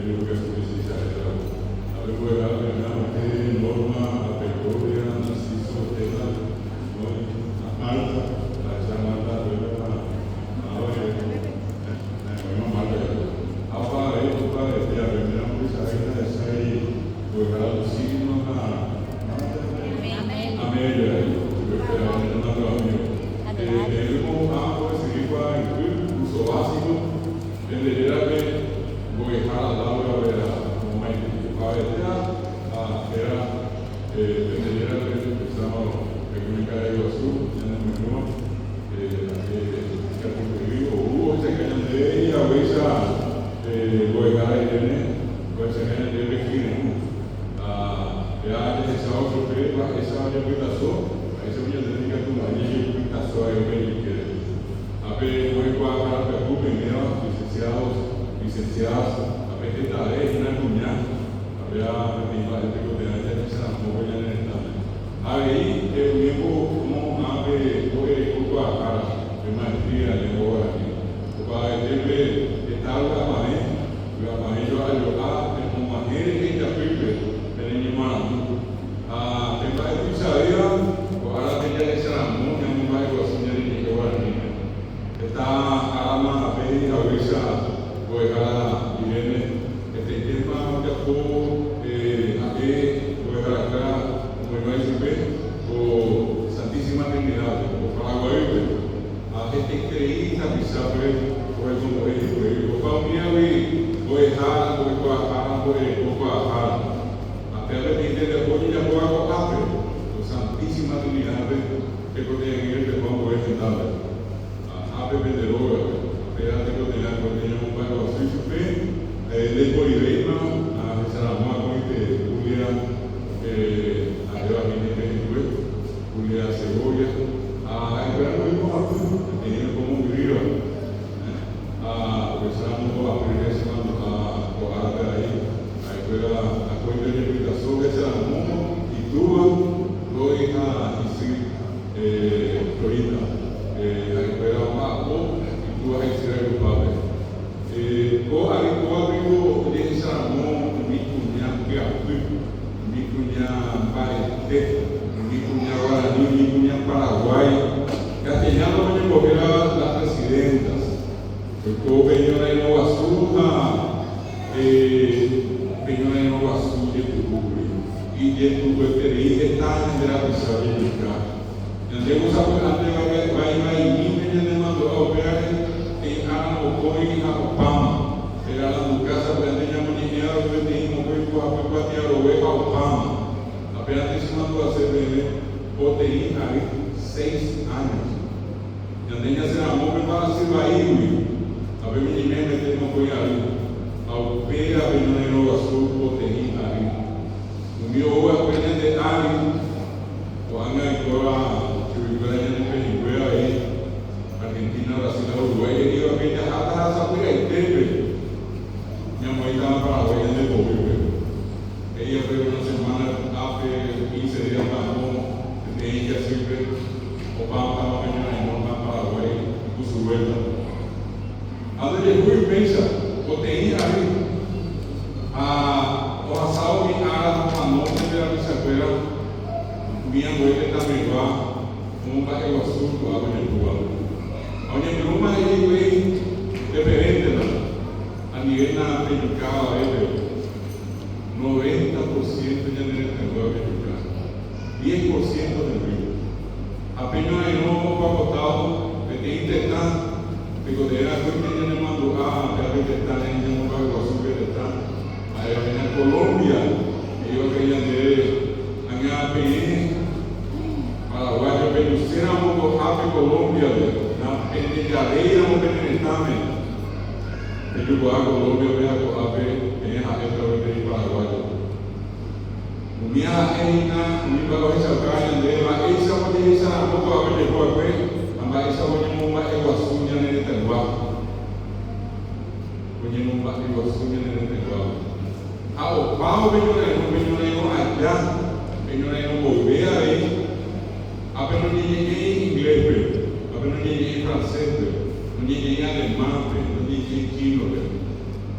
Norma, Narciso, Estela, Marta,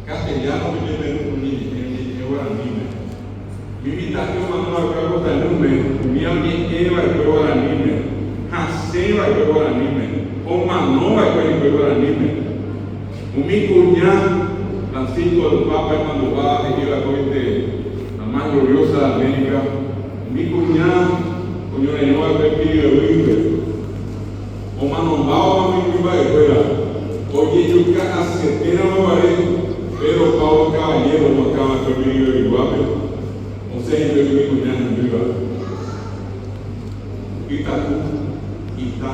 Castellano-pe jepe oñeñe'ẽ, oñeñe'ẽ guaraníme. Umi mitã'i omano va'ekue Agotañúme, umíva oñe'ẽ va'ekue guaraníme, hasẽ va'ekue guaraníme, omano va'ekue hikuái guaraníme. Umi kuña, Francisco del Papa imandu'a he'i va'ekue oite la más gloriosa de América, umi kuña oñorairõ va'ekue Piribebuy-pe, Omanombáva umi kuimba'ekuéra ojejuka asyetéramo guare Pedro Pablo Caballero omoakãva'ekue Piribebuiguápe, osẽ hikuái umi kuña hembýva. Ytaku, ita,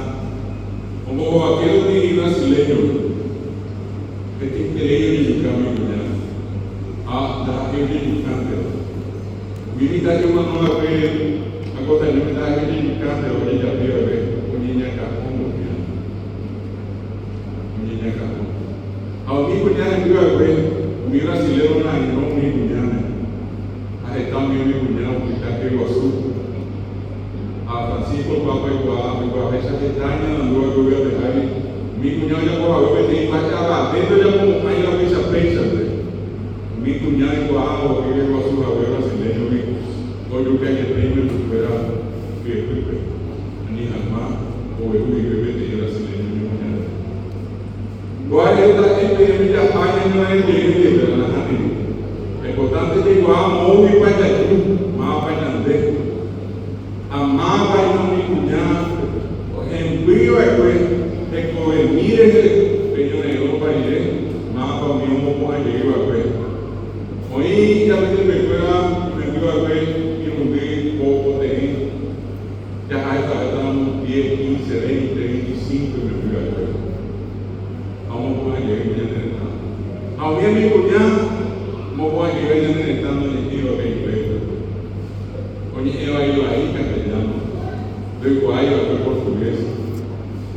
ombohovake umi brasileño-pe. Hetaiterei ojejuka umi kuña, ha ndaha'éi ojejukánteva. Umi mitã omanova'ekue ha kotaño ndaha'éi ojejukánteva ojejapiva'ekue oñeñakã'o mbo'erã. Oñeñakã'o. Ha umi kuña hembyva'ekue, umi brasilero orãirõ umi kuñáme, ha heta umi umi kuña opyta hyeguasu. Ha Francisco Papa oikuaa, oikuaaháicha heta iñarandúva'ekue vy'apehágui, umi kuña ojapohague peteĩ mba'e avave ndojapomo'ãiva péicha péichante. Umi kuña oikuaávo hyeguasu hague brasileño-gui ojuka jepe imembykuéra hyepýpe, ani hag̃ua ogueru hikuái peteĩ brasileño ñemoñare. Kóa rehe ndaha'éi peẽme jaha ñañorairõ jey ndive, nahániri. La importante jaikuaa moõguipa jaju, mávapa ñande, ha mávapa hína umi kuña hemby va'ekue hekovemi rehe pe ñorairõpa rire, mávapa umi omopu'ã jey va'ekue. Oĩ ijapytepekuéra imemby va'ekue irundy po poteĩ, jaha hetavétaramo diez, quince, veinte, veinticinco imemby va'ekue. Ha omopu'ã jey ñane retã. Ha umi hembikuña omopu'ã jey ñane retã noñe'ẽiva pe ingléspe. Oñe'ẽ vai vai castellano, ndoikuaái va'ekue portugués,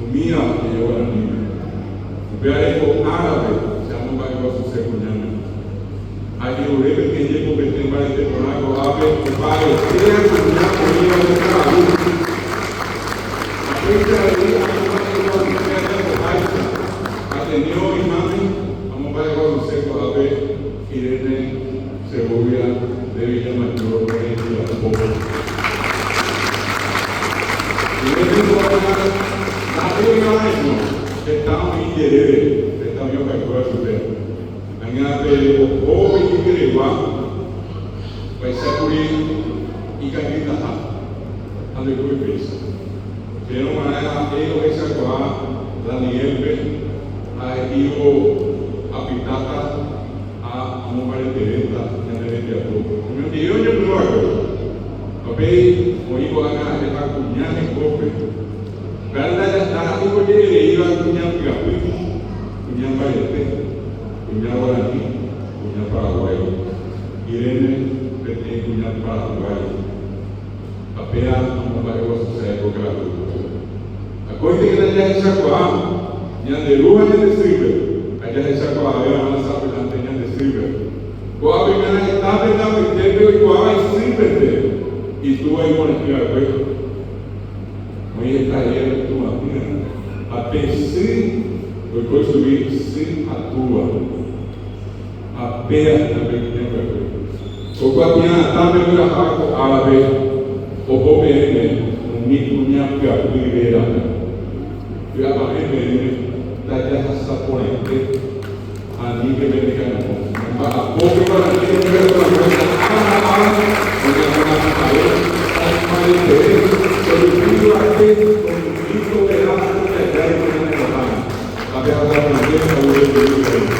umíva oñe'ẽ guaraníme. Upévare ko árape che amomba'eguasuse kuñáme. Ajerure peteĩ jepopete mbarete porã ko'ápe opavetéa kuña oĩva ko ka'aru. Ha péicha avei amomba'eguasuse ajapoháicha. Ateneo oĩháme amomba'eguasuse ko'ápe Irene Segovia de Villamayor rembiapo. Irene ko'ág̃a ndaha'éi oĩva'erã, heta oĩ ijerére, heta oĩ ohayhúva chupe. Aña pe oho pe ijykeregua vaichákuri ikangytaha ha ndoikói péicha. Chéerõ g̃uarã ha'e ohechakuaa Daniélpe ha he'ívo apytáta ha amombaretevéta ñane rembiapo. Oñondive oñepyrũ va'ekue. Ha upéi oĩ ko'ág̃a ha'éva kuña hekópe. Upévare ndaha'éi ojerereíva kuña pyapy, kuña mbarete. Kuña guarani, kuña paraguái. Irene peteĩ kuña paraguái. Ha péa omomba'eguasuse ko ka'aru. Akóintekena jahechakuaa ñande ru ha ñande sýpe, ha jahechakuaave va'erã sapy'ánte ñande sýpe. Ko'ápe g̃uarã heta pende apytépe oikuaáva isýpente itúva iporã'i va'ekue. Oĩ heta hi'ári ituva'ỹre, ha pe sy oiko ichugui sy ha túva, ha péa hína pe iñembyasy. Ko kuatia'atãme ogueraháva ko árape oho peẽme umi kuña pyapy rérape. Py'apavẽ peẽme tajahasa porãite ha aníke penekane'õ. Mba'apópe guarani rembiaporãnguéra ára ha ára oñemonañahave ha imbareteve tojupi yvate, tojupi tovera ha tojajái ko ñane retãme. Tape ha guaraníme oguerohory peẽme.